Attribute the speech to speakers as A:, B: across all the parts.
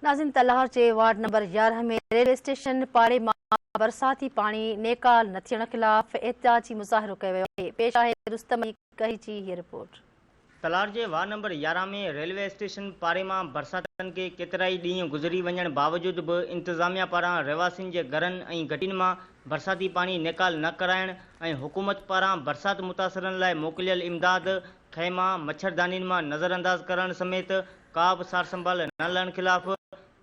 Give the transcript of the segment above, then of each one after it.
A: ناظم تلهار جي ward number 11 ۾ railway station پاڙي مان برساتي پاڻي نيڪال نه ٿيڻ خلاف احتجاجي مظاهرو ڪيو ويو آهي. پيش آهي رستم علي ڪهي جي هيء رپورٽ.
B: تلهار جي وارڊ نمبر 11 ۾ ريلوي اسٽيشن پاڙي مان برساتن کي ڪيترائي ڏينهن گذري وڃڻ باوجود به انتظاميا پاران رهواسين جي گهرن ۽ گهٽين مان برساتي پاڻي نيڪال نه ڪرائڻ ۽ حڪومت پاران برسات متاثرن لاء موڪليل امداد خيما مڇردانين مان نظرانداز ڪرڻ سميت ڪا به سارسنڀال نه لهڻ خلاف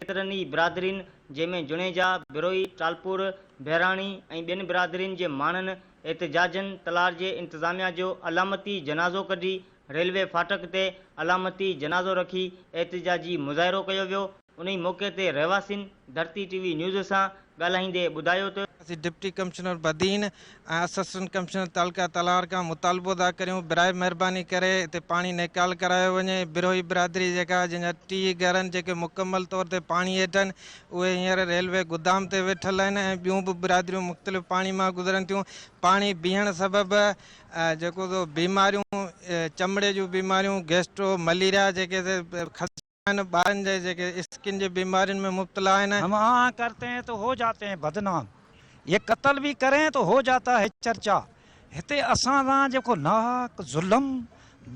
B: ڪيترن ئي برادرين جنهن ۾ جوڻيجا، بروهي، ٽالپور، بهراڻي ۽ ٻين برادرين جي ماڻهن احتجاجن تلار جي انتظاميا جو علامتي جنازو ڪڍي ريلوي ڦاٽڪ تي علامتي جنازو رکي احتجاجي مظاهرو ڪيو ويو انهي موقعي تي رهواسين ڌرتي ٽي وي نيوز سان ڳالهائيندي ٻڌايو ته.
C: اسين deputy commissioner Badin ۽ assistant commissioner تعلقه تلهار کان مطالبو ٿا ڪريون براء مهرباني ڪري هتي پاڻي نيڪال ڪرايو وڃي بروهي برادري جيڪا جنهن جا 30 گهر آهن جيڪي مڪمل طور تي پاڻي هيٺ آهن اهي هينئر ريلوي گدام تي ويٺل آهن ۽ ٻيون به برادريون مختلف پاڻي مان گذرن ٿيون پاڻي بيهڻ سبب جيڪو سو بيماريون چمڙي جون بيماريون گيسٽرو مليريا جيڪي آهن ٻارن جي جيڪي اسڪن جي بيمارين ۾ مبتلا آهن.
D: هم آه ڪرتي هين تو هو جاتي هين بدنام يه قتل ڀي ڪرين تو هو جاتا هي چرچا هتي اسان سان جيڪو ناحق ظلم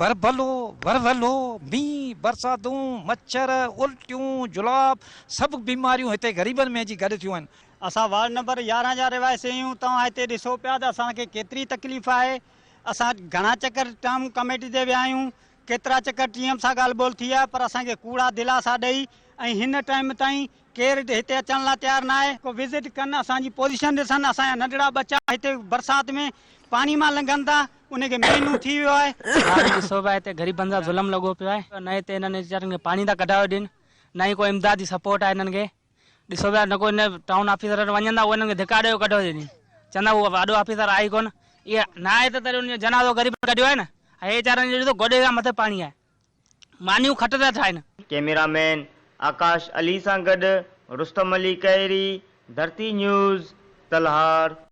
D: بربلو ورولو مينهن برساتون مڇر الٽيون جلاب سڀ بيماريون هتي غريبن ۾ اچي گڏ ٿيون آهن.
E: اسان وارڊ نمبر 11 جا رهواسي آهيون توهان هتي ڏسو پيا ته اسان کي ڪيتري تڪليف آهي اسان گهڻا چڪر ٽائون ڪميٽي تي ويا آهيون ڪيترا چڪر ٽي ايم سان ڳالهه ٻولهه ٿي آهي پر اسان کي ڪوڙا دلاسا ڏئي ۽ هن ٽائيم تائين ڪير هتي اچڻ لاء تيار ناهي. ڪو وزٽ ڪن اسان جي پوزيشن ڏسن اسان جا ننڍڙا ٻچا هتي برسات ۾ پاڻي مان لنگهن ٿا انهي کي مهينو ٿي ويو آهي.
F: هاڻي ڏسو پيا هتي غريبن سان ظلم لڳو پيو آهي نه هتي هنن ويچارن کي پاڻي ٿا ڪڍايو ڏين نه ئي ڪو امدادي سپورٽ آهي هنن کي. ڏسو پيا نه ڪو هن ٽائون آفيسر وٽ وڃن ٿا اهي هنن کي ڌڪا ڏيو ڪڍيو ٿي ڏين چوندا هو وڏو آفيسر آهي ئي ڪونه اهي نه آهي ته تڏهن ان جو جنازو غريب ڪڍيو آهي نه هي ويچارن جو ڏسو گوڏي کان مٿي پاڻي آهي مانيون کٽ ٿا ٺاهن.
B: ڪئميرا مين آڪاش علي سان گڏ رستم علي ڪهيري، ڌرتي نيوز، تلهار.